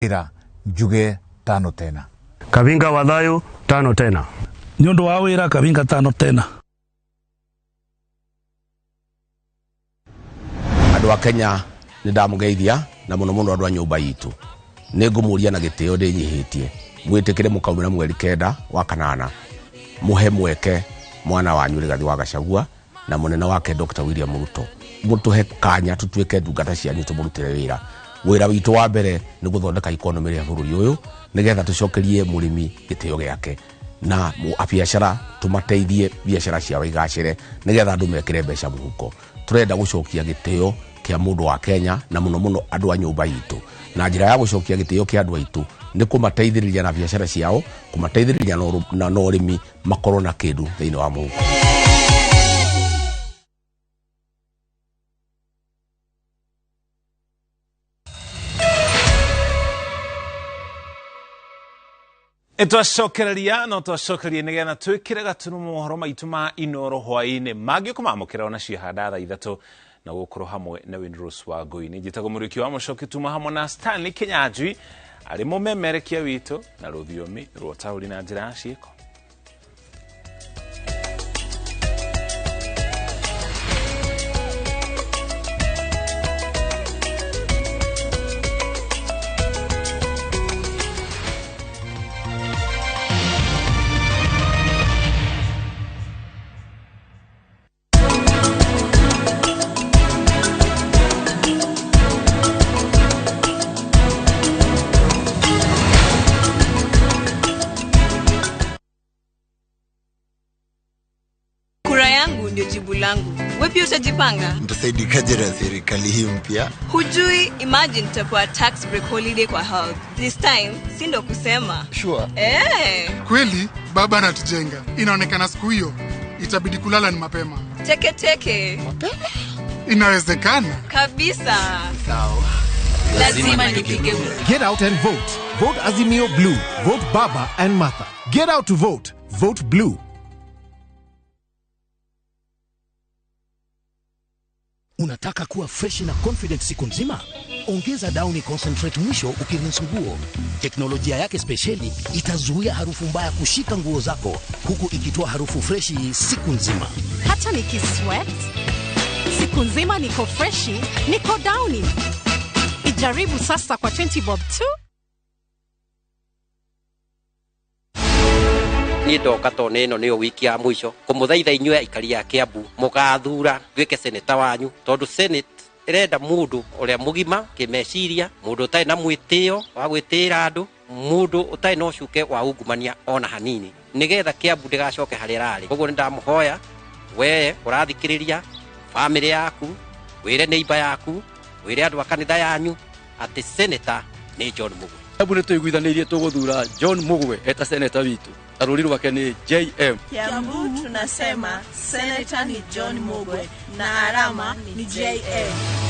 Ira njuge tano tena. Kabinga wa thayo tano tena. Nĩ ũndũ wa wĩra Kabinga tano tena. Andũ a Kenya nĩ ndamũgeithia na mũno mũno andũ a nyũmba itũ. Nĩ ngũmũria na gĩtĩo ndĩnyihĩtie mwĩtĩkĩre mũkaumĩra mweri 9 wa kanana mũhe mweke mwana wanyu Rigathi wa Gachagua na mũnene wake Dr. William Ruto. Mũtũhe kanya tũtuĩke ndungata cianyu tũmũrutĩre wĩra. Wĩra witũ wa mbere nĩ gũthondeka ikonomĩ ya bũrũri ũyũ nĩgetha tũcokerie mũrĩmi gĩtĩo gĩake na biacara tũmateithie biacara ciao igacĩre nĩgetha andũ mekĩre mbeca mũhuko. Tũrenda gũcokia gĩtĩo kĩa mũndũ wa Kenya na mũno mũno andũ a nyũmba itũ, na njĩra ya gũcokia gĩtĩo kĩa andũ aitũ nĩ kũmateithĩrĩria na biacara ciao, kũmateithĩrĩria na ũrĩmi makorwo na kĩndũ thĩinĩ wa mũhuko. Twacokereria no twacokereria nĩgetha twĩkĩre gaturumo mohoro maitũ ma Inoro hwaĩ-inĩ mangĩ kũmamũkĩra ona ciahanda thaa 3 na gũkorwo hamwe na Windrose wa Ngũi. Nĩ njĩtagwo Mũrĩki wa Mũcoki, tuma hamwe na Stanley Kinyanjui arĩ mũmemerekia witũ na rũthiomi rwa ũtaũri na njĩra ya ciĩko. Ndio jibu langu. Wewe pia utajipanga? Mtasaidikaje na serikali hii mpya? Hujui, imagine tutapewa tax break holiday kwa health. This time si ndo kusema. Sure. Kweli baba anatujenga. Inaonekana siku hiyo itabidi kulala ni mapema. Teke teke. Mapema? Inawezekana. Kabisa. Sawa. Lazima nipige. Get out and vote. Vote Azimio Blue. Vote Baba and Martha. Get out to vote. Vote Blue. Unataka kuwa fresh na confident siku nzima? Ongeza Downy Concentrate mwisho ukirinse nguo. Teknolojia yake spesheli itazuia harufu mbaya kushika nguo zako huku ikitoa harufu freshi siku nzima. Hata nikisweat siku nzima niko freshi, niko Downy. Ijaribu sasa kwa 20 bob tu. Niĩ ndoka tondũ ĩno nĩyo wiki ya mũico kũmũthaitha inyuĩ aikari a Kiambu mũgathura nduĩke seneta wanyu, tondũ senate ĩrenda mũndũ ũrĩa mũgima kĩmeciria, mũndũ ũtarĩ na mwĩtĩo wa gwĩtĩĩra andũ, mũndũ ũtarĩ na ũcuke wa ungumania ona hanini, nĩgetha Kiambu ndĩgacoke harĩa ĩrarĩ. Koguo nĩndamũhoya we ũrathikĩrĩria, bamĩrĩ yaku, wĩre neighbor yaku, wĩre andũ a kanitha yanyu atĩ seneta nĩ John Mugwe. Kiambu nĩtũiguithanĩirie tũgũthura John Mugwe eta seneta witũ. Rũri rwake ni JM. Kiambu tunasema seneta ni John Mugwe na alama ni JM.